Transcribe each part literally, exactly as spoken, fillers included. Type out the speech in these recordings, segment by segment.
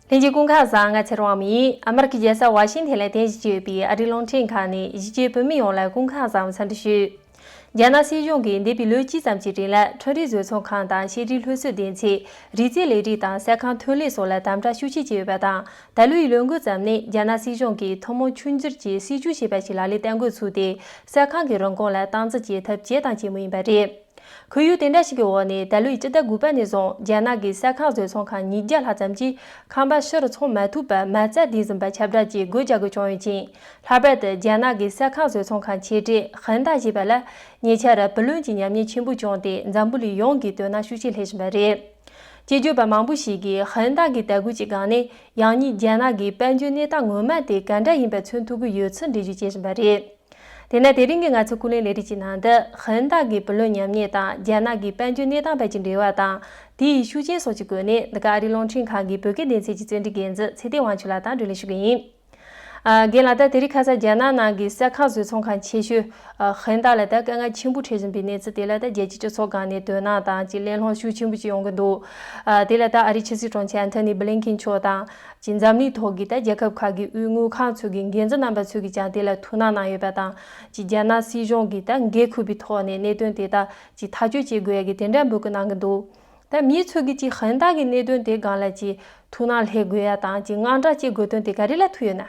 ལྷན་རྒྱས་སྐུ་ཁམས་བཟང་། ང་ཚེ་རིང་དབང་མོ་ཡིན། ཨ་མེ་རི་ཁའི་རྒྱལ་ས་ཝ་ཤིང་ཐན་ལ་རྟེན་གཞི་བྱས་ཡོད་པའི་ཨ་རིའི་རླུང་འཕྲིན་ཁང་ནས་གཞིས་བྱེས་བོད་མི་ཡོངས་ལ་སྐུ་ཁམས་བཟང་བའི་འཚམས་འདྲི་ཞུ། རྒྱ་ནག་སྲིད་གཞུང་གིས་འདས་པའི་ལོ་གཅིག་ཙམ་གྱི་རིང་ལ་ཁྲིམས་རིག་བཟོ་ཚོང་ཁང་དང་ཤེས་རིག་སློབ་གསོའི་སྡེ་ཚན། རིག་རྩལ་ལས་རིགས་དང་གསར་ཁང་ཐོན་ལས་སོགས་ལ་དམ་དྲག་ཤུགས་ཆེ་བྱས་ཡོད་པ་དང་། ད་ལོའི་ལོ་འགོ་ཙམ་ནས་རྒྱ་ནག་སྲིད་གཞུང་གིས་ཐུན་མོང་ཆུང་འགྱུར་གྱི་སྲིད་ཇུས་ཞེས་པ་ཞིག་ལག་ལེན་བསྟར་འགོ་ཚུགས་ཏེ། གསར་ཁང་གི་རིན་གོང་ལ་སྟངས་འཛིན་བྱེད་ཐབས་ཇེ་དང་ཇེ་མང་ཡིན་པ་རེད། ཁོར་ཡུག་དེ་འདྲ་ཞིག་གི་འོག་ནས་ད་ལོའི་སྤྱི་ཟླ་དགུ་པ་ནས་བཟུང་རྒྱ་ནག་གི་གསར་ཁང་བཟོ་ཚོང་ཁང་ཉིས་བརྒྱ་ལྷག་ཙམ་གྱིས་ཁང་པ་ཕྱིར་ཚོང་མ་ཐུབ་པར་མ་རྩ་དེ་བཟུང་བའི་ཁྱབ་བསྒྲགས་ཀྱིས་སྒོ་རྒྱག་དགོས་བྱུང་ཡོད་ཅིང་། ལྷག་པར་དུ་རྒྱ་ནག་གི་གསར་ཁང་བཟོ་ཚོང་ཁང་ཆེ་གྲས་ཧན་ཏ་ཞེས་པ་ལ་ཉེ་ཆར་བུ་ལོན་གྱི་ཉམས་ཉེས་ཆེན་པོ་བྱུང་སྟེ། འཛམ་བུ་གླིང་ཡོངས་ཀྱི་དོ་སྣང་ཤུགས་ཆེ་སླེབས་བཞིན་པ་རེད། དཔྱད་བརྗོད་པ་མང་པོ་ཞིག་གིས་ཧན་ཏ་གི་དད་གུས་ཀྱི་སྒང་ནས་ཡང་སྙིང་རྒྱ་ནག་གི་དཔལ་འབྱོར་གནས་སྟངས་ངོ་མ་དེ་ག་འདྲ་ཡིན་པ་མཚོན་ཐུབ་ཀྱི་ཡོད་ཚུལ་འགྲེལ་བརྗོད་བྱེད་བཞིན་པ་རེད། དེས་ན་དེ་རིང་གི་ང་ཚོའི་ཀུན་གླེང་ལས་རིམ་གྱི་ནང་དུ་ཧན་ཏ་གི་བུ་ལོན་ཉམས་ཉེས་དང་རྒྱ་ནག་གི་དཔལ་འབྱོར་གནས་སྟངས་བར་གྱི་འབྲེལ་བ་དང་། དེའི་ཤུགས་རྐྱེན་སོགས་ཀྱི་སྒོ་ནས་འདི་ག་ཨ་རིའི་རླུང་འཕྲིན་ཁང་གི་བོད་སྐད་སྡེ་ཚན་གྱི་རྩོམ་སྒྲིག་འགན་འཛིན་ཚེ་བརྟན་དབང་ཕྱུག་ལགས་དང་བགྲོ་གླེང་ཞུ་གི་ཡིན། ཨ། རྒན་ལགས། ད་དེ་རིང་ཁ་སང་རྒྱ་ནག་ནང་གི་གསར་ཁང་བཟོ་ཚོང་ཁང་ཆེ་ཤོས་ཨ་ཧན་ཏ་ལ་ད་དཀའ་ངལ་ཆེན་པོ་འཕྲད་བཞིན་པའི་གནས་ཚུལ་དེ་ལ་ད་རྒྱལ་སྤྱིའི་སྤྱི་ཚོགས་སྒང་ནས་དོ་སྣང་དང་ཅིག་གླེང་སློང་ཤུགས་ཆེན་པོ་ཅིག་ཡོང་གི་འདུག་ཨ། དེ་ལ་ད་ཨ་རིའི་ཕྱི་སྲིད་དྲུང་ཆེ་ཨན་ཐོ་ནི་བྷི་ལིན་ཁིན་མཆོག་དང་། ཅིག་འཛམ་གླིང་ཐོག་གི་ད་རྒྱལ་ཁབ་ཁག་གི་དབུས་དངུལ་ཁང་ཚོ་གི་འགན་འཛིན་རྣམ་པ་ཚོ་གིས་ཀྱང་དེ་ལ་ཐུགས་སྣང་གནང་ཡོད་པ་དང་། ཅིག་རྒྱ་ནག་སྲིད་གཞུང་གིས་ད་འགན་འཁུར་བའི་ཐོག་ནས་གནད་དོན་དེ་དག་ཅིག་ཐག་གཅོད་བྱེད་དགོས་ཡ་གི་དེ་འདྲ་འབོད་སྐུལ་གནང་གི་འདུག་ད་མི་ཚོ་གིས་ཅིག་ཧན་ཏ་གི་གནད་དོན་དེ་སྒང་ལ་ཅིག་ཐུགས་སྣང་སླེབས་དགོས་ཡ་དང་ཅིག་དངངས་སྐྲག་སྐྱེ་དགོས་དོན་དེ་ག་རེ་ལ་ཐུག་ཡོད་ན།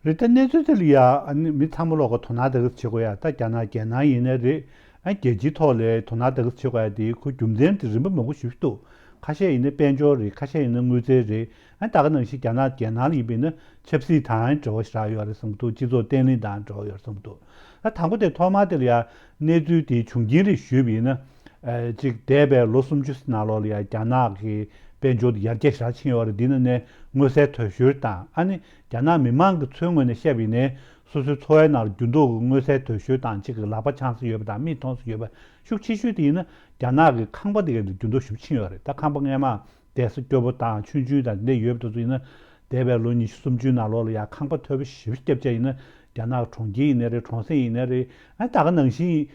རེད། ད་གནས་ཚུལ་དེ་ལ་ཡ་ཨ་ནི་མི་ཚང་མ་ལོག་ག་དོ་སྣང་ད་ག་ཚོད་བྱེད་དགོས་ཡ། ད་རྒྱ་ནག་རྒྱལ་ནང་ཡིན་ན་རེད། ཨ། རྒྱལ་སྤྱིའི་ཐོག་ལ་དོ་སྣང་ད་ག་ཚོད་བྱེད་དགོས་ཡ་དེའི་ཁོ་རྒྱུ་མཚན་དེ་རིམ་པ་མང་པོ་ཞེ་པོ་ཅིག་འདུག་ཁ་ཤས་ཡིན་ན་དཔལ་འབྱོར་རེད། ཁ་ཤས་ཡིན་ན་དངུལ་རྩ་རེད། ཨ། ད་ག་ནང་བཞིན་རྒྱ་ནག་རྒྱལ་ནང་ལ་ཡིན་པ་ཡིན་ན་ཆབ་སྲིད་དང་འབྲེལ་བ་ཞེ་དྲག་ཡོད་རེད་བསམ་གྱི་འདུག་སྤྱི་ཚོགས་བརྟན་ལྷིང་དང་འབྲེལ་བ་ཡོད་རེད་བསམ་གྱི་འདུག་ཨ། དང་པོ་དེ་ཐོག་མར་དེ་ལ་ཡ་གནས་ཚུལ་དེའི་བྱུང་རྐྱེན་རེ་ཞུས་པ་ཡིན་ན། ཨ། གཅིག་འདས་པའི་ལོ་སུམ་ཅུ་ནང་ལོགས་ལ་ཡ་རྒྱ་ནག་གི་དཔལ་འབྱོར་དེ་ཡར་རྒྱས་ཞེ་དྲག་ཕྱིན་ཡོད་རེད། འདི་ནང་ནས་མངོན་གསལ་དོད་ཤོས་དང་། ཨ་ནི་རྒྱ་ནག་མི་མང་གི་ཚོའི་ངོས་ནས་བཤད་པ་ཡིན་ན། སོ་སོའི་འཚོ་བའི་ནང་ལ་འགྱུར་ལྡོག་གི་མངོན་གསལ་དོད་ཤོས་དང་། གཅིག་གི་ལག་པ་འཆང་ས་ཡོད་པ་དང་མིག་མཐོང་ས་ཡོད་པ་ཤུགས་ཆེ་ཤོས་དེ་ཡིན་ན་རྒྱ་ནག་གི་ཁང་པ་དེ་གའི་འགྱུར་ལྡོག་ཞེ་པོ་ཕྱིན་ཡོད་རེད། ད་ཁང་པ་སྔས་མ་བསྡད་ས་སྐྱོ་པོ་དང་ཆུང་ཆུང་དང་དེ་འདྲ་ཡོད་པ་དེ་ཚོ་ཡིན་ན། འདས་པའི་ལོ་ཉི་ཤུ་སུམ་ཅུའི་ནང་ལོགས་ལ་ཡ་ཁང་པ་མཐོ་པོ་ཞེ་པོ་བརྒྱབ་བྱས་ཡིན་ན། རྒྱ་ནག་གྲོང་ཁྱེར་ཡིན་ན་རེད། གྲོང་གསེབ་ཡིན་ན་རེད། ཨ། ད་ག་ནང་བཞིན་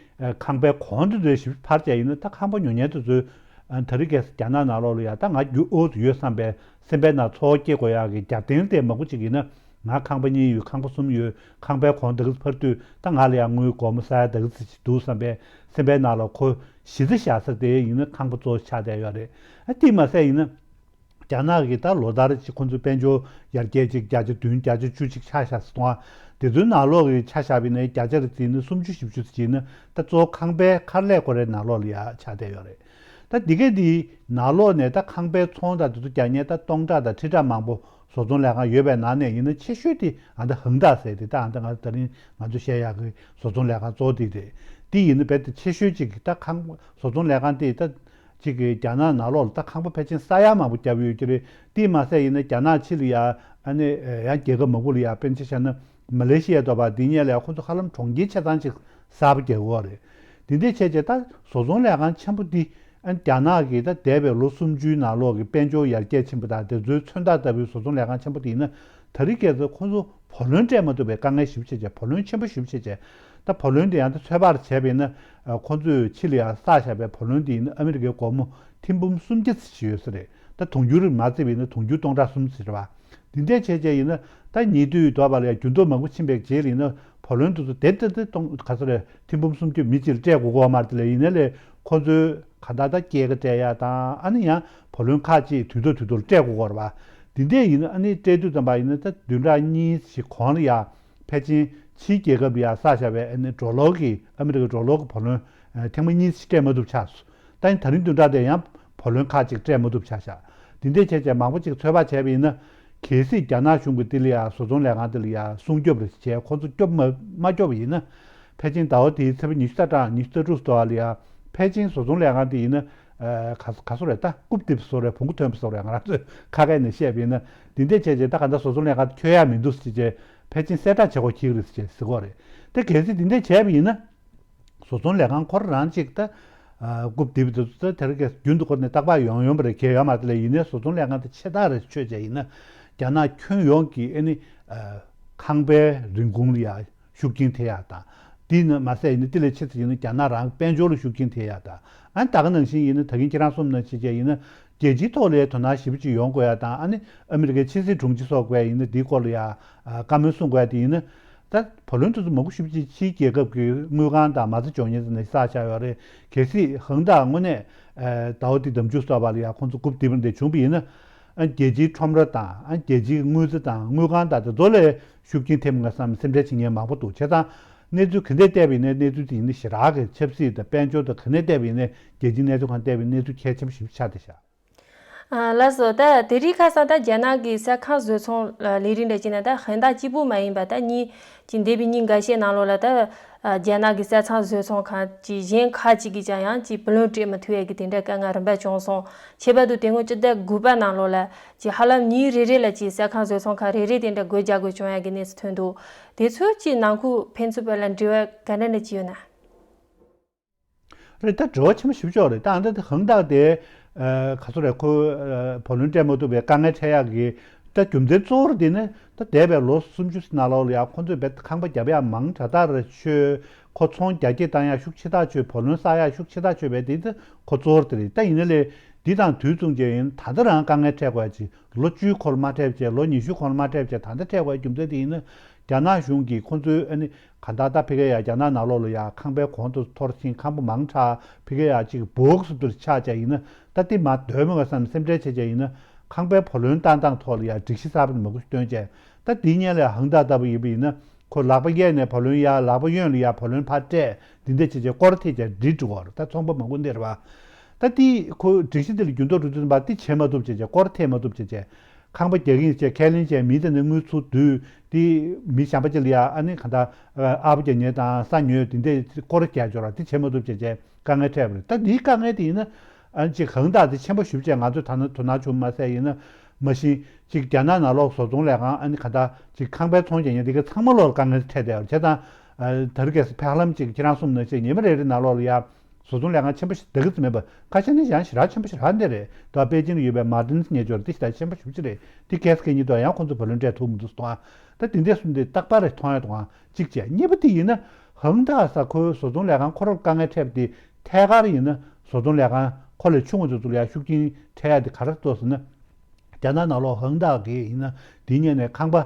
ཁང་པའི་གོང་དེ་ཚོ་ཞེ་པོ་འཕར་བྱས་ཡིན་ན། ད་ཁང་པ་ཉོ་མཁན་དེ་ཚོའི་ཨ། དེ་རིང་ཁ་སང་རྒྱ་ནག་ནང་ལོགས་ལ་ཡ་ད་ང་རྒྱུ་ཨོ་ཙམ་ཡོད་བསམ་པའི་སེམས་པའི་ནང་ཚོར་བ་སྐྱེ་དགོས་ཡག་གི་རྒྱབ་རྟེན་དེ་མང་པོ་ཅིག་ཡིན་ན། ང་ཁང་པ་གཉིས་ཡོད། ཁང་པ་གསུམ་ཡོད། ཁང་པའི་གོང་ད་ག་ཚོད་འཕར་དུས་ད་ང་ལ་ཡང་དངུལ་སྒོར་མོ་ས་ཡ་ད་ག་ཚོད་ཅིག་འདུག་བསམ་པའི་སེམས་པའི་ནང་ལ་ཁོ་གཞི་རྩ་བཞག་ས་དེ་ཡིན་ན་ཁང་པ་གཙོ་བོ་ཆགས་བསྡད་ཡོད་རེད། ཨ། དེ་མ་ཟད་ཡིན་ན། རྒྱ་ནག་གིས་ད་ལོ་ལྟར་ཅིག་ཁོ་ཚོའི་དཔལ་འབྱོར་ཡར་རྒྱས་ཅིག་བརྒྱ་ཆ་བདུན་བརྒྱ་ཆ་བཅུ་ཅིག་ཆག་ཤག་ཟེར་གཏོང་བ། དེ་ཚོའི་ནང་ལོགས་ཀྱི་ཆ་བཞག་པ་ཡིན་ན་བརྒྱ་ཆ་རེ་བརྩིས་ན་སུམ་ཅུ་བཞི་བཅུ་ཙམ་ཅིག་ཡིན་ན་ད་གཙོ་བོ་ཁང་པའི་ཁ་ལས་སྒོ་རའི་ནང་ལོགས་ལ་ཡ་ཆགས་བསྡད་ཡོད་རེད། ད་འདི་གས་འདིའི་ནང་ལོགས་ནས་ད་ཁང་པའི་ཚོང་དང་དེ་ཚོ་རྒྱག་མཁན་ད་སྟོང་ཕྲག་དང་ཁྲི་ཕྲག་མང་པོ་བཟོ་ཚོང་ལས་ཁང་ཡོད་པའི་ནང་ནས་ཡིན་ན་ཆེ་ཤོས་དེ་ཨ་ད་ཧན་ཏ་ཟེར་དེ། ད་ཨ་ད་ང་ད་རིང་ང་ཚོ་བཤད་ཡག་གི་བཟོ་ཚོང་ལས་ཁང་གཙོ་བོ་དེ་རེད། དེ་ཡིན་ན་རྦད་དེ་ཆེ་ཤོས་ཅིག་གི་ད་ཁང་བཟོ་ཚོང་ལས་ཁང་དེ་ད་ཅིག་གི་རྒྱ་ནག་ནང་ལོགས་ལ་ད་ཁང་པ་ཕལ་ཆེར་ས་ཡ་མང་པོ་བརྒྱབ་ཡོད་ཀྱི་རེད། དེ་མ་ཟད་ཡིན་ན་རྒྱ་ནག་ཕྱི་ལ་ཡ་ཨ་ནི་ཡང་རྒྱལ་ཁབ་མང་པོ་ལ་ཡ་དཔེར་ན་ཆ་བཞག་ན་མ་ལེ་ཤི་ཡ་འདྲ་པོ་དེ་གཉིས་ལ་ཡ་ཁོ་ཚོ་ཧ་ལམ་གྲོང་ཁྱེར་ཆ་ཚང་ཅིག་གསར་པ་རྒྱག་གི་ཡོད་རེད། དེ་འདྲ་བྱས་བྱས་ད་བཟོ་ཚོང་ལས་ཁང་ཆེན་པོ་འདི་ཨ་ནི་རྒྱ་ནག་གིས་ད་འདས་པའི་ལོ་སུམ་ཅུའི་ནང་ལོགས་ཀྱི་དཔལ་འབྱོར་ཡར་རྒྱས་ཕྱིན་པ་དང་དེ་ཚོའི་མཚོན་རྟགས་ལྟ་བུའི་བཟོ་ཚོང་ལས་ཁང་ཆེན་པོ་དེ་ཡིན་ན། དེ་རིང་ཁ་སང་ཁོ་ཚོ་བུ་ལོན་སྤྲད་མ་ཐུབ་པའི་དཀའ་ངལ་ཞེ་པོ་ཅིག་བྱས། བུ་ལོན་ཆེན་པོ་ཞེ་པོ་ཅིག་བྱས། ད་བུ་ལོན་དེ་ཡང་ད་ཚོད་དཔག་བྱས་པ་ཡིན་ན། ཨ། ཁོ་ཚོས་ཕྱི་ལ་ཡང་བསགས་བཞག་པའི་བུ་ལོན་དེ་ཡིན་ན་ཨ་མི་རི་ཀའི་སྒོར་མོ་ཐེར་འབུམ་སུམ་བརྒྱ་ཙམ་ཞིག་ཡོད་ས་རེད། ད་དུང་ཕྱུར་མ་བརྩིས་པ་ཡིན་ན་དུང་ཕྱུར་སྟོང་ཕྲག་གསུམ་ཟེར་བ། འདི་འདྲ་བྱས་བྱས་ཡིན་ན་ད་ཉེ་དུས་འདྲ་པོ་ལ་ཡང་འགྱུར་ལྡོག་མང་པོ་ཕྱིན་པའི་རྗེས་ལ་ཡིན་ན་བུ་ལོན་དེ་ཚོ་དེ་ལྟ་སྟེ་གཏོང་ག་ཚོད་རེད། ཐེར་འབུམ་སུམ་བརྒྱ་མི་གཅིག་ལ་སྤྲད་དགོས་ཀྱི་ཡོད་མ་རེད། དེ་ལས་ཡིན་ན་ལས་ཁོ་ཚོའི་ག་ད་ད་སྐྱེད་ཀ་སྤྲད་ཡ་དང་། ཨ་ནི་ཡང་བུ་ལོན་ཁག་ཅིག་དུས་ཐོག་དུས་ཐོག་ལ་སྤྲད་དགོས་ཀྱི་ཡོད་རེད་པ། འདི་འདྲ་ཡིན་ན་ཨ་ནི་སྤྲད་དུས་ཙམ་པ་ཡིན་ན་ད་བདུན་ཕྲག་གཉིས་ཤིག་གོང་ལ་ཡ་ཕལ་ཆེར་ཕྱིའི་རྒྱལ་ཁབ་ལ་ཡ་བསགས་བཞག་པའི་ཨ་ནི་ཌོ་ལར་གྱི་ཨ་མི་རི་ཀའི་ཌོ་ལར་གྱི་བུ་ལོན་ཐེངས་མ་གཉིས་ཤིག་སྤྲད་མ་ཐུབ་ཆགས་སོང་། ད་ཡིན་ད་རིང་བདུན་ཕྲག་དེ་ཡང་བུ་ལོན་ཁག་ཅིག་སྤྲད་མ་ཐུབ་ཆགས་ཤག་འདི་འདྲ་བྱས་བྱས་མང་པོ་ཅིག་ཚོད་དཔག་བྱས་པ་ཡིན་ན། གལ་སྲིད་རྒྱ་ནག་གཞུང་གིས་འདི་ལ་ཡ་བཟོ་ཚོང་ལས་ཁང་འདི་ལ་ཡ་སྲུང་སྐྱོབ་རེ་བྱས། ཁོ་ཚོ་སྐྱོབ་མ་མ་སྐྱོབ་པ་ཡིན་ན། ཕལ་ཆེར་ཟླ་བ་འདིའི་ཚེས་པ་ཉི་ཤུ་རྩ་གྲངས་ཉི་ཤུ་རྩ་དྲུག་ཙམ་ལ་ཡ་ཕལ་ཆེར་བཟོ་ཚོང་ལས་ཁང་འདི་ཡིན་ན། ཨ། ག་ག་ཚོད་རེད། ད་རྐུབ་རྡིབ་བཟོ་རེད། བོང་གུ་ཐོན་པ་བཟོ་རེད། ང་རང་ཚོས་ཁ་སྐད་ནས་བཤད་པ་ཡིན་ན། འདི་འདྲ་བྱས་བྱས་ད་ག་ད་བཟོ་ཚོང་ལས་ཁང་འདི་ཁྱོན་ཡག་མི་འདུག་ཟེར་བྱས། ཕལ་ཆེར་གསལ་བསྒྲགས་བྱེད་དགོས་ཀྱི་རེད་ཟེར་བྱས་ཟེར་གྱི་ཡོད་རེད། དེ་གལ་སྲིད་འདི་འདྲ་བྱས་པ་ཡིན་ན། བཟོ་ཚོང་ལས་ཁང་ཁོ་རང་གཅིག་ད། ཨ། རྐུབ་རྡིབ་དེ་ཚོ་དེ་རིང་ཁ་སང་རྒྱུན་དུ་འཁོར་ནས་རྟག་པར་ཡོང་ཡོང་བ་རེད། གལ་ཡོད་མ་རེད། དེ་ལས་ཡིན་ནའི་བཟོ་ཚོང་ལས་ཁང་དེ་ཆེ་ཐག་རེད་ཆོད་བྱས་ཡིན་ན། རྒྱ་ནག་ཁྱོན་ཡོངས་ཀྱི་ཨ་ནི། ཨ། ཁང་པའི་རིན་གོང་ལ་ཡ་ཤུགས་རྐྱེན་ཐེབས་ཡག་དང་། དེ་ནི་མ་ཟད་ཡིན་ན་དེ་ལས་ཆེ་ཙམ་ཡིན་ན་རྒྱ་ནག་རང་དཔལ་འབྱོར་ལ་ཤུགས་རྐྱེན་ཐེབས་ཡག་དང་། ཨ་ནི་ད་ག་ནང་བཞིན་ཡིན་ན་ད་གིན་ཁྱེད་རང་གསུངས་ནང་བཞིན་བྱས་ཡིན་ན། རྒྱལ་སྤྱིའི་ཐོག་ལ་དོ་སྣང་ཞེ་པོ་ཅིག་ཡོང་དགོས་ཡ་དང་། ཨ་ནི་ཨ་མི་རི་ཀའི་ཕྱི་སྲིད་དྲུང་ཆེ་སོགས་ཀྱིས་ཡིན་ན་འདིའི་སྐོར་ལ་ཡ་བཀའ་མོལ་གསུང་དགོས་ཡ་དེ་ཡིན་ན། ད་བུ་ལོན་དེ་ཚོ་མང་པོ་ཞེ་པོ་ཅིག་ཕྱིའི་རྒྱལ་ཁབ་ཀྱི་དངུལ་ཁང་དང་མ་རྩ་འཇོག་མཁན་ཚོ་ནས་བསགས་བཞག་ཡོད་རེད། གལ་སྲིད་ཧང་ཏང་དངོས་གནས་ཟླ་བ་འདི་འདབ་ཆགས་བསགས་པ་ལ་ཡ་ཁོང་ཚོ་རྐུབ་རྡིབ་པ་འདི་བྱུང་བ་ཡིན་ན། ཨ་རྒྱལ་སྤྱིའི་ཁྲོམ་ར་དང་། ཨ་རྒྱལ་སྤྱིའི་དངུལ་རྩ་དང་དངུལ་ཁང་དང་དེ་ཚོ་ལ་ཤུགས་རྐྱེན་ཐེབས་ངེས་བསམ་སེམས་ཁྲལ་བྱེད་མཁན་མང་པོ་འདུག་བྱས་ཙང་གནས་ཚུལ་ག་འདྲས་བལྟས་པ་ཡིན་ནའི་གནས་ཚུལ་དེ་ཡིན་ན་ཞེ་དྲག་གི་ཆབ་སྲིད་དང་དཔལ་འབྱོར་དང་ག་འདྲས་བལྟས་པ་ཡིན་ནའི་རྒྱལ་སྤྱིའི་གནས་ཚུལ་སྒང་བལྟས་པ་ཡིན་ན་གནས་ཚུལ་གལ་ཆེན་པོ་ཞེ་པོ་ཆགས་བསྡད་ཤག་ཨ་ལགས་སོ། ད་དེ་རིང་ཁ་སང་ད་རྒྱ་ནག་གི་གསར་ཁང་བཟོ་ཚོང་ལས་རིགས་འདྲ་བྱས་ན་ད་ཧང་ཏང་གཅིག་པུ་མ་ཡིན་པ་ད་གཉིས་ཀྱི་འདས་པའི་ཉིན་འགའ་ཤས་ནང་ལོགས་ལ་ད་རྒྱ་ནག་གི་གསར་ཁང་བཟོ་ཚོང་ཁང་གི་གཞན་ཁག་ཅིག་གིས་ཀྱང་ཡང་ཅིག་བུ་ལོན་སྤྲད་མི་ཐུབ་ཡས་ཀྱི་དེ་འདྲ་དཀའ་ངལ་རིམ་པ་བྱུང་སོང་། ཁྱད་པར་དུ་དེ་སྔོན་སྤྱི་ཟླ་དགུ་པ་ནང་ལོགས་ལ་ཅིག་ཧ་ལམ་ཉིན་རེ་རེ་ལ་ཅིག་གསར་ཁང་བཟོ་ཚོང་ཁང་རེ་རེ་དེ་འདྲ་སྒོ་རྒྱག་དགོས་བྱུང་ཡས་ཀྱི་གནས་ཚུལ་ཐོན་འདུག་དེ་ཚོའི་ཅིག་ནང་ཁུལ་ཕན་ཚུན་བར་ལ་འབྲེལ་བ་ག་འདྲ་འདྲ་ཅིག་ཡོད་ན། རེད། ད་འབྲེལ་བ་ཆེན་པོ་ཞེ་པོ་ཅིག་ཡོད་རེད། ད་ཨ་འདྲ་དེ་ཧང་ཏང་དེ་ག་ཚོད་རེད། ཁོ་བུ་ལོན་སྤྲད་མ་ཐུབ་པའི་དཀའ་ངལ་འཕྲད་ཡག་གི་ད་རྒྱུ་མཚན་གཙོ་བོ་དེ་ནི་ད་འདས་པའི་ལོ་སུམ་ཅུ་ནང་ལོགས་ལ་ཡ་ཁོ་ཚོས་བས་ཁང་པ་བརྒྱབ་ཡག་མང་དྲགས་དྲགས་རེད། ཆོས་ཁོ་ཚོང་རྒྱ་སྐྱེད་བཏང་ཡག་ཤུགས་ཆེ་ཐག་ཆོད། བུ་ལོན་བསགས་ཡག་ཤུགས་ཆེ་ཐག་ཆོད་པའི་དེ་ད་ཁོ་གཙོ་བོ་དེ་རེད། ད་ཡིན་ན་ལས་འདི་དང་དུས་མཚུངས་བྱས་ཡིན་ད་ལྟ་རང་དཀའ་ངལ་འཕྲད་དགོས་ཡག་ཅིག་ལོ་བཅུའི་འཁོར་མ་འཕྲད་བྱས། ལོ་ཉི་ཤུའི་འཁོར་མ་འཕྲད་བྱས། ད་ལྟ་འཕྲད་དགོས་རྒྱུ་མཚན་དེ་ཡིན་ན། རྒྱ་ནག་གཞུང་གིས་ཁོང་ཚོའི་ཨ་ནི་གང་ལྟར་ད་ཕ་གི་ཡ་རྒྱ་ནག་ནང་ལོགས་ལ་ཡ་ཁང་པའི་གོང་དུ་འཐོར་ཕྱིན། ཁང་པ་མང་དྲགས་ཕ་གི་ཡ་ཅིག་སྦུག་སུ་དུ་ཆགས་བྱས་ཡིན་ན། ད་དེ་མ་འདོད་མོ་བསམ་སེམས་ཁྲལ་བྱས་བྱས་ཡིན་ན། ཁང་པའི་བུ་ལོན་བཏང་སྟངས་ཐོག་ལ་ཡ་སྒྲིག་གཞི་གསར་པ་མང་པོ་ཞིག་བཏོན་བྱས། ད་དེའི་སྔོན་ལ་ཧང་ཏང་ལྟ་བུ་ཡིན་པ་ཡིན་ན། ཁོ་ལག་པ་གཡས་ནས་བུ་ལོན་གཡར། ལག་པ་གཡོན་ལ་ཡ་བུ་ལོན་ཕར་སྤྲད། འདི་འདྲ་བྱས་བྱས་སྐོར་ཐེབས་བྱས་སྒྲིག་འགྲོ་བ་རེད། ད་ཚོང་པ་མང་པོ་འདི་རེད་བ། ད་དེ་ཁོ་སྒྲིག་གཞི་འདི་ལ་འགྱུར་ལྡོག་འགྲོ་དུས་ཙམ་པ་དེ་བྱེད་མ་ཐུབ་བྱས་བྱས། སྐོར་ཐེབས་མ་ཐུབ་བྱས་བྱས། ཁང་པ་རྒྱག་གིན་བྱས་ཁས་ལེན་བྱས། མི་དེ་ནས་དངུལ་ཚུར་བསྡུས། དེ་མི་གཞན་པ་ཅིག་ལ་ཡ་ཨ་ནི་གང་ལྟར་ཨ་པོ་རྒྱག་ཉེས་དང་ས་ཉོས། དེ་འདྲའི་སྐོར་རྒྱག་འབྱོར་བ་དེ་བྱེད་མ་ཐུབ་བྱས་བྱས་དཀའ་ངལ་འཕྲད་པ་རེད། ད་འདིའི་དཀའ་ངལ་དེ་ཡིན་ན་ཨ་ནི་ཅིག་ཧང་ཏང་དེ་ཆེན་པོ་ཞེ་པོ་ཅིག་ང་ཚོས་ད་ནི་དོ་སྣང་བྱུང་མ་ཟད། ཡིན་ན་མ་གཞི་ཅིག་རྒྱ་ནག་ནང་ལོགས་བཟོ་ཚོང་ལས་ཁང་ཨ་ནི་གང་ལྟར་ཅིག་ཁང་པའི་ཚོང་རྒྱག་མཁན་དེ་ག་ཚང་མ་ལོག་ལ་དཀའ་ངལ་འཕྲད་བསྡད་ཡོད་རེད། བྱས་ཙང་ཨ་ད་རེས་ཀྱི་ཕ་ལམ་ཅིག་ཁྱེད་རང་གསུངས་ནང་བཞིན་ཉི་མ་རེ་རེ་ནང་ལོགས་ལ་ཡ། བཟོ་ཚོང་ལས་ཁང་ཆེན་པོ་ཞིག་དེ་ག་ཙམ་མེད་པ། ཁ་ཤས་ནི་ཡང་ཞེ་དྲག་ཆེན་པོ་ཞེ་དྲག་འདི་རེད། ད་པེ་ཅིང་ལ་ཡོད་པའི་མར་ཏིན་སི་ཉེ་འབྱོར་འདི་ཞེ་དྲག་ཆེན་པོ་ཞེ་པོ་ཅིག་རེད། འདི་ཁེ་སི་ཁེ་གཉིས་ཐོག་ཡང་ཁོང་ཚོ་བུ་ལོན་སྤྲད་ཐུབ་མི་འདུག་ཟེར་དང་། ད་དེ་འདྲས་གསུམ་དེ་རྟག་པར་རེ་མཐོང་ཡ་དང་གཅིག་བྱས། གཉིས་པ་དེ་ཡིན་ན་ཧང་ཏང་ས་ཁོའི་བཟོ་ཚོང་ལས་ཁང་ཁོ་རང་དཀའ་ངལ་འཕྲད་པ་དེ་ཐད་ཀར་ཡིན་ན་བཟོ་ཚོང་ལས་ཁང་ཁོ་ལས་ཆུང་ངུ་ཚོ་ཚོ་ལ་ཡ་ཤུགས་རྐྱེན་འཕྲད་ཡ་དེ་ག་རེ་འདུག་ཟེར་ན། རྒྱ་ནག་ནང་ལོགས་ཧང་ཏང་གི་ཡིན་ན་དེ་སྔོན་ནས་ཁང་པ་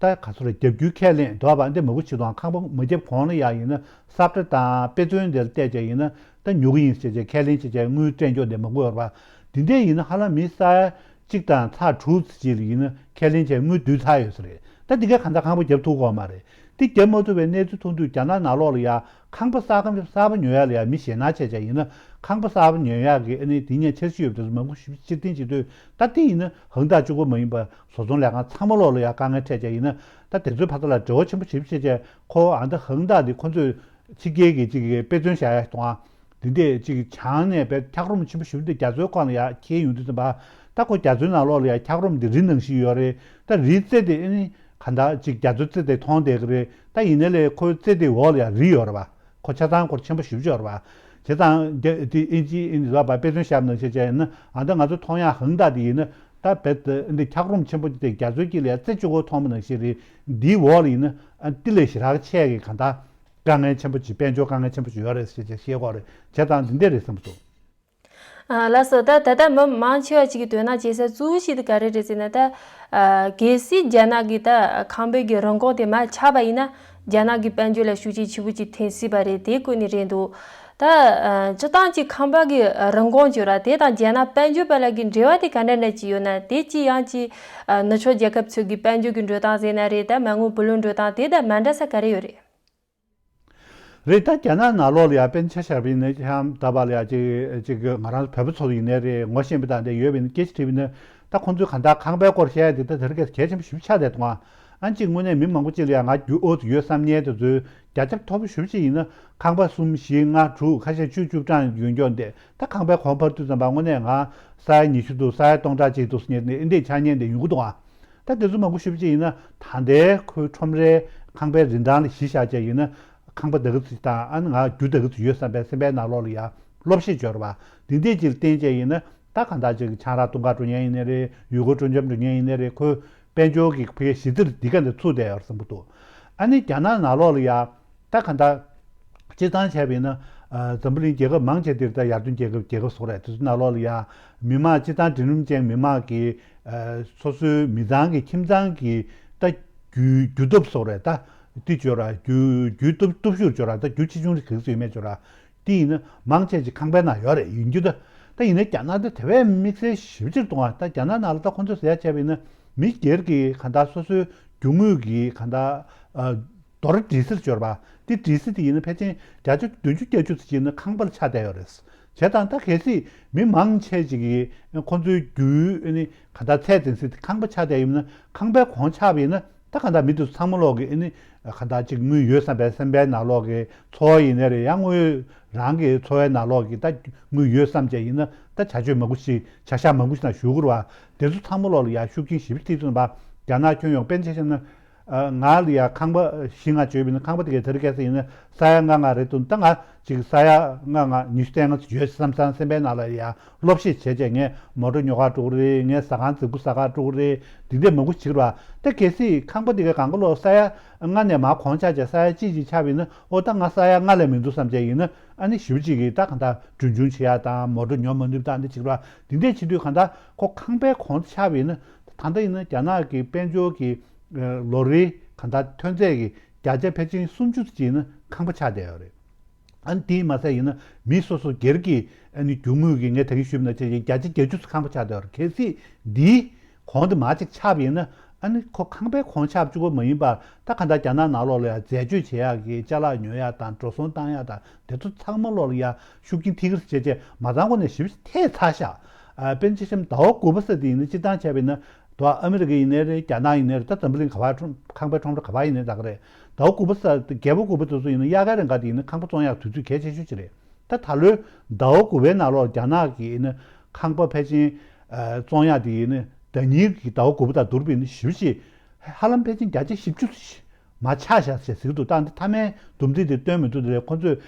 ད་ག་ཚོད་རེད། རྒྱབ་རྒྱུའི་ཁས་ལེན་འདུག་པ་འདི་མང་པོ་བྱེད་དང་། ཁང་པ་མ་བརྒྱབ་གོང་ལ་ཡ་ཡིན་ན་ས་བཀྲ་དང་དཔེ་མཚོན་དེ་ལ་བལྟས་བྱས་ཡིན་ན་ད་ཉོ་གི་ཡིན་ཟེར་བྱས་ཁས་ལེན་བྱས་བྱས་དངུལ་སྤྲད་འཇོག་འདི་མང་པོ་ཡོད་རེད་པ། དེ་འདྲས་ཡིན་ན་ཧ་ལམ་མི་ས་ཡ་གཅིག་དང་ཚེག་དྲུག་ཙམ་ཅིག་ལ་ཡིན་ན་ཁས་ལེན་བྱས་དངུལ་བསྡུས་ཚར་ཡོད་ས་རེད། ད་འདི་གས་གང་ལྟར་ཁང་པ་བརྒྱབ་ཐུབ་ཀྱི་ཡོད་མ་རེད། དེ་བརྒྱབ་མ་ཐུབ་པའི་གནས་ཚུལ་མཐོང་དུས་རྒྱ་ནག་ནང་ལོགས་ལ་ཡ་ཁང་པ་གསར་ཁང་གསར་པ་ཉོ་ཡ་ལ་ཡ་མི་ཞེད་སྣང་བྱས་བྱས་ཡིན་ན། ཁང་པ་གསར་པ་ཉོ་ཡ་གི་ཨ་ནི་དེ་ནས་འཆར་གཞི་ཡོད་པ་དེ་ཚོ་མང་པོ་ཞིག་ཕྱིར་འཐེན་བྱེད་དུས། ད་དེ་ཡིན་ན་ཧང་ཏང་གཅིག་པོ་མ་ཡིན་པ་བཟོ་ཚོང་ལས་ཁང་ཚང་མ་ལོག་ལ་ཡ་དཀའ་ངལ་འཕྲད་བྱས་ཡིན་ན། ད་དེ་ཚོའི་བར་དུ་ལ་འབྲེལ་བ་ཆེན་པོ་ཞིག་བྱས་བྱས། ཁོ་ཨ་ད་ཧང་ཏང་དེ་ཁོ་ཚོས་ཕྱི་རྒྱལ་གྱི་ཅིག་གི་དཔེ་མཚོན་བཞག་ཡ་དང་། དེ་འདྲས་ཅིག་བྱང་ནས་བས་འཁྱགས་རོམ་ཆེན་པོ་ཞིག་འདི་རྒྱ་མཚོའི་ཁོངས་ལ་ཡ་འཁྱེར་ཡོང་དུས་ཙམ་པ། ད་ཁོ་རྒྱ་མཚོའི་ནང་ལོགས་ལ་ཡ་འཁྱགས་རོམ་འདི་རི་ནང་བཞིན་ཡོད་རེད། ད་རིའི་རྩེ་དེ་ཨ་ནི་གང་ལྟར་ཅིག་རྒྱ་མཚོའི་རྩེ་དེ་མཐོང་བསྡད་ཀྱི་རེད། ད་ཡིན་ནའི་ལས་ཁོའི་རྩེ་དེའི་འོག་ལ་ཡ་རི་ཡོད་རེད་པ། ཁོ་ཆ་ཚང་སྐོར་ཆེན་པོ་ཞེ་པོ་ཅིག་ཡོད་རེད་པ། བྱས་ཙང་རྒྱ་དེ་ཨིན་ཇི་ཨིན་ཇི་ལ་པ་དཔེ་མཚོན་བཞག་པ་ནང་བཞིན་བྱས་ཡིན་ན། ཨ་ད་ང་ཚོ་མཐོང་ཡ་ཧང་ཏང་དེ་ཡིན་ན། ད་བས་འདི་འཁྱགས་རོམ་ཆེན་པོ་དེ་རྒྱ་མཚོའི་དཀྱིལ་ལ་ཡ་རྩེ་གཅིག་པོ་མཐོང་བ་ནང་བཞིན་རེད། འདིའི་འོག་ལ་ཡིན་ན་ཨ་དེ་ལས་ཞེ་དྲག་ཆེ་གི་གང་ལྟར། དཀའ་ངལ་ཆེན་པོ་ཅིག་དཔལ་འབྱོར་དཀའ་ངལ་ཆེན་པོ་ཅིག་ཡོད་རེད་ཟེར་བྱས་བཤད་ཀྱི་ཡོད་རེད། བྱས་ཙང་འདི་འདྲས་རེད་བསམ་སོང་། ཨ་ལགས་སོ། ད་ད་ལྟ་མི་མང་ཆེ་བ་ཅིག་གིས་དོ་སྣང་བྱེད་ས་གཙོ་བོ་ཞིག་དེ་ག་རེ་རེད་ཟེར་ན། ད་ཨ་གལ་སྲིད་རྒྱ་ནག་གིས་ད་ཁང་པའི་གི་རིན་གོང་དེ་མར་ཆག་པ་ཡིན་ན་རྒྱ་ནག་གི་དཔལ་འབྱོར་ལ་ཤུགས་རྐྱེན་ཆེན་པོ་ཅིག་ཐེབས་སྲིད་པ་རེད། དེ་ཀུན་ནས་རེད་འདུག་ད་ཨ་སྤྱིར་བཏང་གི་ཁང་པ་གི་རིན་གོང་བྱས་ར་དེ་དང་རྒྱ་ནག་དཔལ་འབྱོར་བར་ལ་གི་འབྲེལ་བ་དེ་ག་འདྲ་འདྲ་ཅིག་ཡོད་ན། དེ་ཅིག་ཡང་ཅིག་ཨ་ནུབ་ཕྱོགས་རྒྱལ་ཁབ་ཚོ་གི་དཔལ་འབྱོར་གི་འགྲོ་སྟངས་ཟེར་ན་རེད། ད་མ་དངུལ་བུ་ལོན་འགྲོ་སྟངས་དེ་དང་མ་འདྲ་ས་ག་རེ་ཡོད་རེད། རེད། ད་རྒྱ་ནག་ནང་ལོགས་ལ་ཡ་དཔེར་ན་ཆ་བཞག་པ་ཡིན་ན། ཧང་ཏང་ལ་ཡ་ཅིག་ཅིག་ང་རང་བོད་པ་ཚོ་ཡིན་ནའི་རེད། ངོ་ཤེས་པ་དང་འདྲ་ཡོད་པ་ཡིན་ན། སྐད་ཆ་དྲིས་པ་ཡིན་ན། ད་ཁོང་ཚོས་གང་ལྟར་ཁང་པའི་སྐོར་བཤད་ཡ་དེ་ད་དེ་རིང་གལ་ཆེན་པོ་ཞེ་པོ་ཆགས་བསྡད་འདུག་ཨ་ཅིག་དངོས་གནས་མི་མང་པོ་ཅིག་ལ་ཡ་ང་རྒྱུ་ཨོ་ཙམ་ཡོད་བསམ་མཁན་དེ་ཚོའི་རྒྱ་ཁྱབ་མཐོ་པོ་ཞེ་པོ་ཅིག་ཡིན་ན། ཁང་པ་གསུམ་བཞི་ལྔ་དྲུག་ཁ་ཤས་བཅུ་བཅུ་གྲངས་ཡོད་མཁན་དེ། ད་ཁང་པའི་གོང་འཕར་དུས་ཙམ་པ་དངོས་གནས་ང་ས་ཡ་ཉི་ཤུ་འདུག་ས་ཡ་སྟོང་ཕྲག་གཅིག་འདུག་ཟེར་མཁན་དེ་འདྲས་ཆགས་མཁན་དེ་ཡོང་གི་འདུག་ཨ། ད་དེ་ཚོ་མང་པོ་ཞེ་པོ་ཅིག་ཡིན་ན། ད་ལྟའི་ཁོའི་ཁྲོམ་རའི་ཁང་པའི་རིན་ཐང་ལ་གཞི་བཞག་བྱས་ཡིན་ན། ཁང་པ་དེ་ག་ཚོད་དང་། ཨ་ནི་ང་རྒྱུ་དེ་ག་ཚོད་ཡོད་བསམ་པའི་སེམས་པའི་ནང་ལོགས་ལ་ཡ་སློབ་བཤད་འབྱོར་བ་འདི་འདྲས་ཅིག་ལ་བརྟེན་བྱས་ཡིན་ན། ད་གང་ལྟར་ཅིག་ཆང་རག་བཏུང་གར་འགྲོ་མཁན་ཡིན་ནའི་རེད། ཡུལ་སྐོར་སྤྲོ་འཆམ་འགྲོ་མཁན་ཡིན་ནའི་རེད། ཁོའི་དཔལ་འབྱོར་གྱི་ཕ་གིའི་གཞི་རྩ་འདི་ག་ནས་ཚུགས་བསྡད་ཡོད་བསམ་གྱི་འདུག་ཨ་ནི་རྒྱ་ནག་ནང་ལོགས་ལ་ཡ་ད་གང་ལྟར་སྤྱིར་བཏང་བྱས་པ་ཡིན་ན། ཨ། འཛམ་བུ་གླིང་རྒྱལ་ཁབ་མང་ཆེ་འདིར་ད་ཡར་ཐོན་རྒྱལ་ཁབ་རྒྱལ་ཁབ་སོགས་རེད། དེ་ཚོ་ནང་ལོགས་ལ་ཡ་མི་མང་སྤྱིར་བཏང་འབྲིང་རིམ་ཅན་མི་མང་གི་ཨ། སོ་སོའི་མི་ཚང་གི་ཁྱིམ་ཚང་གི་ད་རྒྱུ་རྒྱུ་སྟོབས་སོགས་རེད། ད་འདི་བརྗོད་ར་རྒྱུ་རྒྱུ་སྟོབས་སྟོབས་ཤུགས་བརྗོད་ར་ད་རྒྱུ་ཆེ་ཆུང་རེ་ག་ཚོད་ཡོད་མེད་བརྗོད་ར་འདི་ཡིན་ན་མང་ཆེ་ཅིག་ཁང་པའི་ནང་ཡོད་རེད། ཡིན་རྒྱུ་ད་ད་ཡིན་ན་རྒྱ་ནག་ད་དེ་བས་དམིགས་བསལ་ཞིབ་ཕྱིར་གཏོང་བ། ད་རྒྱ་ནག་ནང་ལ་ད་ཁོང་ཚོས་ཟེར་ཡ་བྱས་པ་ཡིན་ན་མི་སྒེར་གྱི་གང་ལྟར་སོ་སོའི་རྒྱུ་དངོས་ཀྱི་གང་ལྟར་ཨ། རྡོ་ར་འགྲིལ་སེལ་སྦྱོར་བ། འདི་འགྲིལ་སེལ་དེ་ཡིན་ན་ཕལ་ཆེར་བརྒྱ་ཆ་བདུན་ཅུ་བརྒྱད་ཅུ་ཙམ་ཡིན་ན་ཁང་པར་ཆགས་བསྡད་ཡོད་རེད། བྱས་ཙང་ད་གལ་སྲིད་མི་མང་ཆེ་ཅིག་གིས་ཁོང་ཚོའི་རྒྱུའི་ཨ་ནི་གང་ལྟར་ཚད་འཛིན་སའི་ཁང་པ་ཆགས་བསྡད་ཡོད་ན་ཁང་པའི་གོང་ཆག་པ་ཡིན་ན་ད་གང་ལྟར་མི་དེ་ཚོ་ཚང་མ་ལོག་གི་ཨ་ནི་གང་ལྟར་ཅིག་དངུལ་ཡོད་བསམ་པའི་སེམས་པའི་ནང་ལོག་གི་འཚོ་བ་ཡིན་ནའི་རེད། ཡང་དངུལ་རང་གི་འཚོ་བའི་ནང་ལོག་གི་ད་དངུལ་ཡོད་བསམ་བྱས་ཡིན་ན་ད་བྱ་སྤྱོད་མང་པོ་ཞིག་བྱ་གཞག་མང་པོ་ཞིག་ན་ཞུགས་དགོས་རེད་བ། དེ་ཚོ་ཚང་མ་ལོག་ལ་ཡ་ཤུགས་རྐྱེན་ཞེ་པོ་ཐེབས་ཐུབ་པ། རྒྱ་ནག་ཁྱོན་ཡོངས་དཔེར་ན་ཆ་བཞག་ན། ཨ། ང་ལ་ཡ་ཁང་པ་བཞི་ལྔ་བྱས་པ་ཡིན་ན་ཁང་པ་དེ་གའི་དེ་རིང་ཁ་སང་ཡིན་ན་ས་ཡ་ལྔ་ལྔ་རེད་འདུག་ད་ང་ཅིག་ས་ཡ་ལྔ་ལྔ་ཉི་ཤུ་རྩ་ལྔ་ཡོད་བསམ་བསམ་སེམས་པའི་ནང་ལ་ཡ་སློབ་ཤེས་བྱས་བྱས་ངས་མོ་ཊ་ཉོ་གར་འགྲོ་གི་རེད། ངས་ཟ་ཁང་རྫིག་པོ་ཟ་གར་འགྲོ་གི་རེད། འདི་འདྲས་མང་པོ་བྱེད་ཀྱི་རེད་བ། ད་གལ་སྲིད་ཁང་པ་དེ་གའི་སྒང་ག་ལོག་ས་ཡ་ལྔ་ནས་མར་གོང་ཆག་བྱས་ས་ཡ་གཅིག་ཅིག་ཆགས་པ་ཡིན་ན་ཨོ་ད་ང་ས་ཡ་ལྔ་ལས་མི་འདུག་བསམ་བྱས་ཡིན་ན་ཨ་ནི་ཞེ་པོ་ཅིག་གིས་ད་གང་ལྟར་གྲོན་ཆུང་བྱེད་ཡ་དང་མོ་ཊ་ཉོ་མ་ནུས་ད་འདི་བྱེད་ཀྱི་རེད་བ། འདི་འདྲས་བྱེད་དུས་གང་ལྟར་ཁོ་ཁང་པའི་གོང་ཆགས་པ་ཡིན་ན་ད་ལྟ་ཡིན་ན་རྒྱ་ནག་གི་དཔལ་འབྱོར་གྱི་ལོ་རེའི་གང་ལྟར་ཐོན་རྫས་ཀྱི་བརྒྱ་ཆ་ཕལ་ཆེར་སུམ་ཅུ་ཙམ་ཅིག་ནི་ཁང་པ་ཆགས་བསྡད་ཡོད་རེད། ཨ་ནི་དེས་མ་ཟད་ཡིན་ན་མི་སོ་སོ་སྒེར་གྱི་ཨ་ནི་རྒྱུ་དངོས་ཀྱི་ངས་ད་གིན་ཞུས་པ་ནང་བཞིན་བརྒྱ་ཆ་བརྒྱད་ཅུ་ཙམ་ཁང་པ་ཆགས་བསྡད་ཡོད་རེད། གལ་སྲིད་འདིའི་གོང་དུ་མར་ཅིག་ཆགས་པ་ཡིན་ན་ཨ་ནི་ཁོ་ཁང་པའི་གོང་ཆགས་བཅུག་པ་མ་ཡིན་པར་ད་ག་འདྲ་རྒྱ་ནག་ནང་ལོགས་ལ་ཡང་འཛད་སྤྱོད་བྱེད་ཡག་གི་ཅ་ལག་ཉོ་ཡག་དང་འགྲོ་སོང་བཏང་ཡག་དང་དེ་ཚོ་ཚང་མ་ལོགས་ལ་ཡང་ཤུགས་རྐྱེན་ཐེབས་ཀྱི་རེད་ཟེར་བྱས་མ་ཚང་སྒོ་ནས་ཞིབ་ཐེབས་ཚར་ཤག་ཨ། དཔེར་ན་ཆ་བཞག་ན་ཟླ་བ་དགུ་པ་ས་དེ་ཡིན་ན་སྤྱིར་བཏང་བྱས་པ་ཡིན་ན། དོ་ཨ་མི་རི་ཀ་ཡིན་ནའི་རེད། རྒྱ་ནག་ཡིན་ནའི་རེད། ད་འཛམ་བུ་གླིང་ག་པར་ཁྲོམ་ཁང་པའི་ཁྲོམ་ར་ག་པར་ཡིན་ནའི་ད་ག་རེད། ཟླ་བ་དགུ་པ་ས་རྒྱལ་པོ་དགུ་པ་དེ་ཚོ་ཡིན་ན་དབྱར་ཁའི་རིང་ག་དེ་ཡིན་ན་ཁང་པ་བཙོང་ཡག་དུས་ཚོད་གལ་ཆེ་ཤོས་ཅིག་རེད། ད་ད་ལོའི་ཟླ་བ་དགུ་པའི་ནང་ལོགས་རྒྱ་ནག་གི་ཡིན་ན་ཁང་པ་ཕལ་ཆེར་བཙོང་ཡག་དེ་ཡིན་ན་ཟླ་ཉིན་གྱི་ཟླ་བ་དགུ་པ་དང་བསྡུར་བ་ཡིན་ན་ཞེ་པོ་ཅིག་ཧ་ལམ་ཕལ་ཆེར་བརྒྱ་ཆ་བཞི་བཅུ་ཙམ་ཞིག་མར་ཆག་བཞག་ཟེར་ཟེར་གྱི་འདུག་ད་འདི་མཐའ་མའི་འདུམ་འགྲིག་དེ་སྟོན་མི་འདུག་དེ་ཁོ་ཚོས་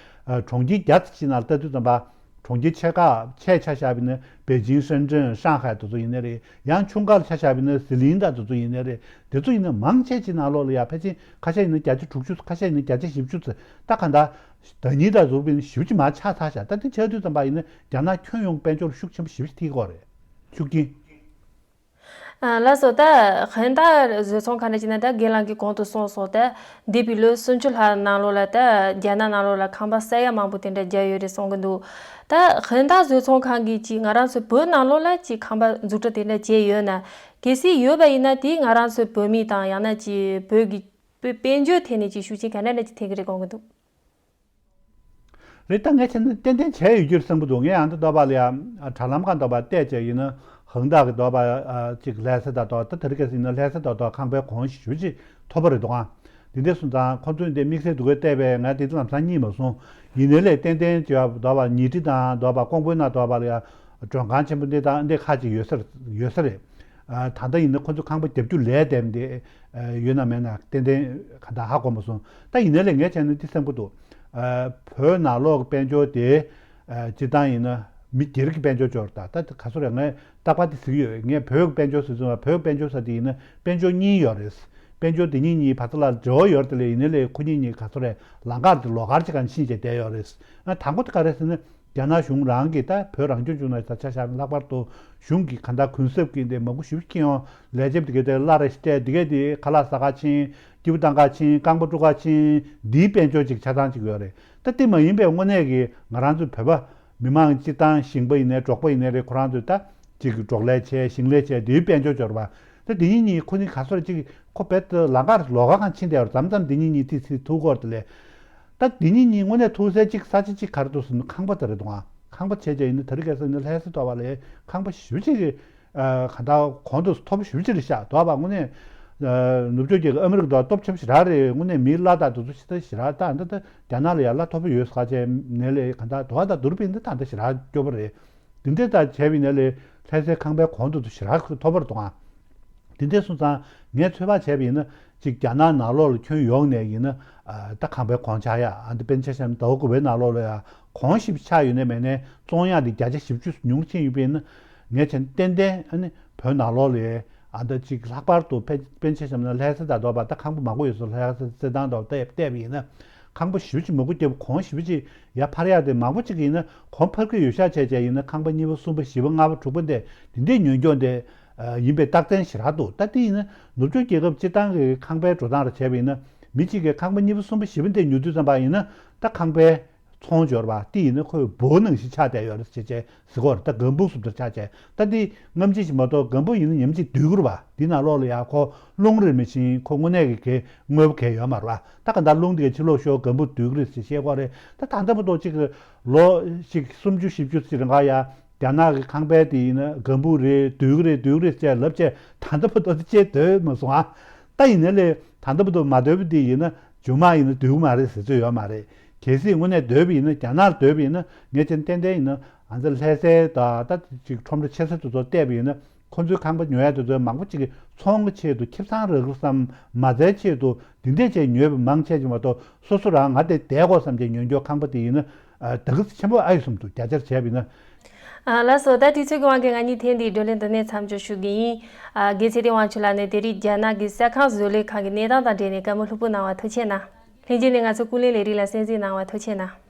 གྲོང་ཁྱེར་བརྒྱ་ཙམ་ཞིག་ནང་ལ་ལྟ་དུས་ཙམ་པ། གྲོང་ཁྱེར་ཆེ་ཁག་ཆེ་ཆ་བཞག་པ་ཡིན་ན་པེ་ཅིང་ཧྲེན་ཀྲེན་ཧྲང་ཧའེ་དེ་ཚོ་ཡིན་ནའི་རེད། ཡང་ཆུང་ཁག་ལ་ཆ་བཞག་པ་ཡིན་ན་ཟི་ལིང་དང་དེ་ཚོ་ཡིན་ནའི་རེད། དེ་ཚོ་ཡིན་ན་མང་ཆེ་ཅིག་ནང་ལོགས་ལ་ཡ་ཕལ་ཆེར་ཁ་ཤས་ཡིན་ན་བརྒྱ་ཆ་དྲུག་ཅུ་ཁ་ཤས་ཡིན་ན་བརྒྱ་ཆ་བཞི་བཅུ་ཙམ་ད་ག་འདྲ་ཟླ་ཉིན་དང་ཟུར་པ་ཡིན་ན་ཞེ་པོ་ཅིག་མར་ཆག་ཚར་བཞག་ད་དེ་ཆགས་དུས་ཙམ་པ་ཡིན་ན་རྒྱ་ནག་ཁྱོན་ཡོངས་དཔལ་འབྱོར་ལ་ཤུགས་ཆེན་པོ་ཞེ་པོ་ཅིག་ཐེབས་ཀྱི་ཡོད་རེད། ཤུགས་རྐྱེན། ལགས་སོ། ད་ཧན་ད་བཟོ་ཚོང་ཁང་འདྲ་ཅིག་ན་ད་རྒན་ལགས་ཀྱིས་གོང་དུ་གསུངས་སོང་། ད་འདས་པའི་ལོ་སུམ་ཅུ་ལྷག་ནང་ལོགས་ལ་ད་རྒྱ་ནག་ནང་ལོགས་ལ་ཁང་པ་ས་ཡ་མང་པོ་དེ་འདྲ་བརྒྱབ་ཡོད་རེད་གསུང་གི་འདུག་ད་ཧན་ད་བཟོ་ཚོང་ཁང་གིས་ཅིག་ང་རང་ཚོའི་བོད་ནང་ལོགས་ལ་ཅིག་ཁང་པ་འཛུགས་སྐྲུན་དེ་འདྲ་བྱས་ཡོད་ན། གལ་སྲིད་ཡོད་པ་ཡིན་ན་དེ་ང་རང་ཚོའི་བོད་མི་དང་ཡང་ན་ཅིག་བོད་ཀྱི་བོད་དཔལ་འབྱོར་ཐད་ནས་ཅིག་ཤུགས་རྐྱེན་ག་འདྲ་འདྲ་ཅིག་ཐེབས་ཀྱི་རེད་གསུང་གི་འདུག་རེད། ད་ངས་བྱས་ན་ཏན་ཏན་བྱས་ཡོད་རྒྱུ་རེད་བསམ་གྱི་འདུག་ངས་ཨ་མདོ་དོ་བ་ལ་ཡ་དྲ་ལམ་ཁག་དོ་བ་བལྟས་བྱས་ཡིན་ན་ཧང་ཏག་གི་དོ་བ་ཅིག་ལྷ་ས་དང་དོ་ད་དེ་རིང་ཁ་སང་ཡིན་ན་ལྷ་ས་དང་དོ་ཁང་པའི་གོང་ཞེ་པོ་ཅིག་མཐོ་པོ་རེད་འདུག་ཨ། འདི་འདྲ་སོང་ཙང་ཁོ་ཚོས་འདི་དམིགས་བསལ་སྡུག་ག་བལྟས་པས་ང་དེ་ཚོ་ལམ་སང་རྙེད་མ་སོང་། ཡིན་ནའི་ལས་ཏན་ཏན་བྱས་པ་དོ་བ་ཉི་ཁྲི་དང་དོ་བ་ཀོང་པོའི་ནང་དོ་བ་ལ་ཡ་མགྲོན་ཁང་ཆེན་པོ་འདི་དང་འདི་ཁག་ཅིག་ཡོད་ས་ཡོད་ས་རེད། ད་ལྟ་ཡིན་ན་ཁོ་ཚོ་ཁང་པ་བརྒྱབ་རྒྱུ་ལས་བསྡད་འདི་ཡོད་ན་མེད་ན་ཏན་ཏན་ག་འདྲ་ཧ་གོ་མ་སོང་། ད་ཡིན་ནའི་ལས་ངས་བྱས་ན་འདི་བསམ་གྱི་འདུག་བོད་ནང་ལོགས་ཀྱི་དཔལ་འབྱོར་དེ་སྤྱིར་བཏང་ཡིན་ན་མི་སྒེར་གྱི་དཔལ་འབྱོར་འབྱོར་ད་ད་ག་ཚོད་རེད། ངས་རྟག་པར་དེ་ཟེར་གྱི་ཡོད། ངས་བོད་ཀྱི་དཔལ་འབྱོར་ཟེར་ཙང་བོད་ཀྱི་དཔལ་འབྱོར་ཟེར་དེ་ཡིན་ན་དཔལ་འབྱོར་གཉིས་ཡོད་རེད། དཔལ་འབྱོར་དེ་གཉིས་གཉིས་བར་མཚམས་ལ་འབྲེལ་བ་ཡོད་རེད་དེ་ལས་ཡིན་ནའི་ལས་ཁོ་གཉིས་གཉིས་ག་ཚོད་རེད་ལམ་ཁ་དེ་ལོགས་ཀ་ཅིག་གང་ཕྱིན་བྱས་བསྡད་ཡོད་རེད། ཨ་དང་པོ་དེ་ག་རེད་ཟེར་ན། རྒྱ་ནག་གཞུང་རང་གིས་ད་བོད་རང་སྐྱོང་ལྗོངས་ནང་ད་ཆ་བཞག་ན་ལྷག་པར་དུ་གཞུང་གི་གང་ལྟར་གུན་གསབ་ཀྱི་འདི་མང་པོ་ཞེ་པོ་ཅིག་ཡོང་། ལས་བྱེད་དེ་གའི་དེ་གླ་རེ་སྤྲད། དེ་གའི་དེ་ཁ་ལག་ཟ་ག་ཕྱིན། སྐྱིད་པོ་བཏང་ག་ཕྱིན། རྐང་པ་དཀྲུག་ག་ཕྱིན། འདིའི་དཔལ་འབྱོར་ཅིག་ཆ་ཚང་ཅིག་ཡོད་རེད། ད་དེ་མ་ཡིན་པའི་དངོས་གནས་ཀྱི་ང་རང་ཚོ་བོད་པ་མི་མང་སྤྱིར་བཏང་ཞིང་པ་ཡིན་ནའི་འབྲོག་པ་ཡིན་ནའི་རེད། ཁོ་རང་ཚོས་ད་ཅིག་འབྲོག་ལས་བྱས་ཞིང་ལས་བྱས་འདིའི་དཔལ་འབྱོར་འབྱོར་བ། ད་དེ་གཉིས་གཉིས་ཁོ་གཉིས་ག་ཚོད་ཅིག་ཁོ་བེད་དུ་ལམ་ཁར་ལོགས་ཀ་གང་ཕྱིན་བསྡད་ཡོད་རེད། མཚམས་མཚམས་འདི་གཉིས་གཉིས་ཏིག་ཙི་ཐུག་གི་ཡོད་རེད་དེ་ལས། ད་འདི་གཉིས་གཉིས་དངོས་གནས་ཐུག་སའི་གཅིག་ས་ཆ་གཅིག་ག་རེ་འདུག་ཟེར་ན་ཁང་པ་དེ་རེད་འདུག་ཨ། ཁང་པ་བྱས་བྱས་ཡིན་ན་དེ་རིང་ཁ་སང་ནི་ལྷ་ས་དོ་བ་ལས་ཁང་པ་ཞེ་པོ་ཅིག་གི་གང་ལྟར་གོང་དུ་མཐོ་པོ་ཞེ་པོ་ཅིག་རེད་ཤག་དོ་བ་དངོས་གནས་ནུབ་ཕྱོགས་རྒྱལ་ཁབ་ཨ་མི་རི་ཀ་དོ་སྟོབས་ཆེན་པོ་ཞེ་དྲག་རེད། དངོས་གནས་མིའི་གླ་དང་དེ་ཚོ་ཞེ་དྲག་ཞེ་དྲག་ད་འདི་ད་རྒྱ་ནག་ལ་ཡ་གླ་མཐོ་པོ་ཡོད་ས་ཁ་ཆེ་ནས་ལས་གང་ལྟར་དོ་བ་དང་བསྡུར་བ་ཡིན་ན་ད་འདི་ཞེ་དྲག་སྐྱོ་པོ་རེད། དེ་འདྲས་ད་བྱས་པ་ཡིན་ན་ལས་ལྷ་སའི་ཁང་པའི་གོང་དུ་ཞེ་དྲག་མཐོ་པོ་རེད་འདུག་ཨ། དེ་འདྲས་སོང་ཙང་ངས་ཚོད་དཔག་བྱས་པ་ཡིན་ན་ཅིག་རྒྱ་ནག་ནང་ལོགས་ལ་ཁྱོན་ཡོངས་ནས་ཡིན་ན་ཨ་ད་ཁང་པའི་གོང་ཆག་ཡ་ཨ་འདི་དཔེར་ན་ཆ་བཞག་ན་ཟླ་བ་དགུ་པའི་ནང་ལོགས་ལ་ཡ་གོང་ཞིག་ཆག་ཡོད་ནའི་མེད་ནའི་བཙོང་ཡ་འདི་བརྒྱ་ཆ་བཞི་བཅུ་ཉུང་ཕྱིན་ཡོད་པ་ཡིན་ན་ངས་བྱས་ན་ཏན་ཏན་ཨ་ནི་བོད་ནང་ལོགས་ལ་ཨ་ད་ཅིག་ལྷག་པར་དུ་དཔེ་དཔེར་ན་ཆ་བཞག་ན་ལྷ་ས་དང་དོ་བ་ད་ཁང་པ་མང་པོ་ཡོད་སོང་། ལྷ་ས་རྩེད་ཐང་དང་བལྟས་བལྟས་པ་ཡིན་ན་ ཁང་པ་ཞེ་པོ་ཅིག་མ་དགོས་རྒྱབ་གོང་ཞེ་པོ་ཅིག་ཡར་འཕར་ཡག་དེ་མང་པོ་ཅིག་ཡིན་ན་གོང་འཕར་གྱི་ཡོད་ཤག་བྱས་བྱས་ཡིན་ན་ཁང་པ་གཉིས་པ་གསུམ་པ་བཞི་པ་ལྔ་པ་དྲུག་པ་འདི་འདི་འདྲའི་ཉོ་རྒྱུ་འདི་ཡིན་པའི་རྟགས་མཚན་ཞེ་དྲག་འདུག་ད་འདི་ཡིན་ན་ནུབ་ཕྱོགས་རྒྱལ་ཁབ་སྤྱིར་བཏང་གི་ཁང་པའི་འགྲོ་སྟངས་ར་བྱས་པ་ཡིན་ན་མི་གཅིག་གིས་ཁང་པ་གཉིས་པ་གསུམ་པ་བཞི་པ་འདི་ཉོ་དུས་ཙམ་པ་ཡིན་ན་ད་ཁང་པའི་ཚོང་སྦྱོར་བ་དེ་ཡིན་ན་ཁོས་སྦོ་ནང་བཞིན་ཆགས་བསྡད་ཡོད་རེད་ཅེས་བྱས་ཟེར་གོ་རེད། ད་སྒམ་པོ་སུབ་ཏུ་ཆགས་བྱས་ད་འདི་རྔམ་བརྗིད་ཞིག་མ་གཏོགས་སྒམ་པོ་ཡིན་ན་ཉམས་ཅིག་སྡུད་དགོས་རེད་བ། འདི་ནང་ལོགས་ལ་ཡ་ཁོ་རླུང་རེད་མི་ཤིང་ཁོ་དངོས་གནས་ཀྱི་གེ་དངོས་པོ་གེ་ཡོད་མ་རེད་བ། ད་ག་འདྲ་རླུང་དེ་ག་ཕྱི་ལོགས་ཤོར་སྒམ་པོ་སྡུད་ཀྱི་རེད་ཅེས་བཤད་གོ་རེད། ད་ད་ལྟ་བར་དུ་ཅིག་ལོ་ཞིག་སུམ་ཅུ་བཞི་བཅུ་ཙམ་རིང་ག་ཡ་རྒྱ་ནག་གི་ཁང་པའི་དེ་ཡིན་ན་སྒམ་པོ་རེད་སྡུད་ཀྱི་རེད་སྡུད་ཀྱི་རེད་ཅེས་ལབ་བྱས་ད་ལྟ་བར་དུ་ཅེས་སྡོད་མ་སོང་ཨ། ད་ཡིན་ནའི་ལས་ད་ལྟ་བར་དུ་མ་སྡོད་པ་དེ་ཡིན་ན་རྒྱུ་མ་ཡིན་ན་སྡུད་ཀྱི་མ་རེད་ཟེར་ཚོད་ཡོད་མ་རེད། གལ་སྲིད་དངོས་གནས་སྡོད་པ་ཡིན་ན་རྒྱ་ནག་ལ་སྡོད་པ་ཡིན་ན་ངས་ཅན་ཏན་ཏན་ཡིན་ན་ང་ཚོ་ལྷ་སའི་ད་ད་ཅིག་ཁྲོམ་ར་ཆེ་ས་དེ་ཚོ་བལྟས་པ་ཡིན་ན་ཁོ་ཚོའི་ཁང་པ་ཉོ་ཡ་དེ་ཚོ་མང་པོ་ཅིག་གིས་ཚོང་གི་ཆེད་དུ་ཁེ་བཟང་རག་གི་བསམ་མ་རྩའི་ཆེད་དུ་འདི་འདྲས་བྱས་ཉོས་པ་མང་ཆེ་ཅིག་མ་གཏོགས་སོ་སོ་རང་ང་དེ་བསྡད་དགོས་བསམ་བྱས་ཉོ་རྒྱུ་ཁང་པ་དེ་ཡིན་ན་ཨ་ད་གི་ཆེན་པོ་ཨ་ཡོད་བསམ་འདུག་རྒྱ་ཆེར་བྱས་པ་ཡིན་ན། ཨ་ལགས་སོ། ད་དུས་ཚོད་ཀྱི་དབང་གིས་ང་གཉིས་ཐེངས་འདིའི་བགྲོ་གླེང་འདི་ནས་མཚམས་འཇོག་ཞུ་གི་ཡིན། ཨ་རྒྱལ་ཚེ་བརྟན་དབང་ཕྱུག་ལགས་ནས་དེ་རིང་རྒྱ་ནག་གི་གསར་ཁང་བཟོ་ལས་ཁང་གི་གནས་སྟངས་དང་འབྲེལ་ནས་བཀའ་མོལ་ལྷུག་པོ་གནང་བར་ཐུགས་རྗེ་གནང་། ལྷན་རྒྱས་ནས་ང་ཚོ་ཀུན་གླེང་ལས་རིགས་ལ་གསན་གཟིགས་གནང་བར་ཐུགས་རྗེ་གནང་།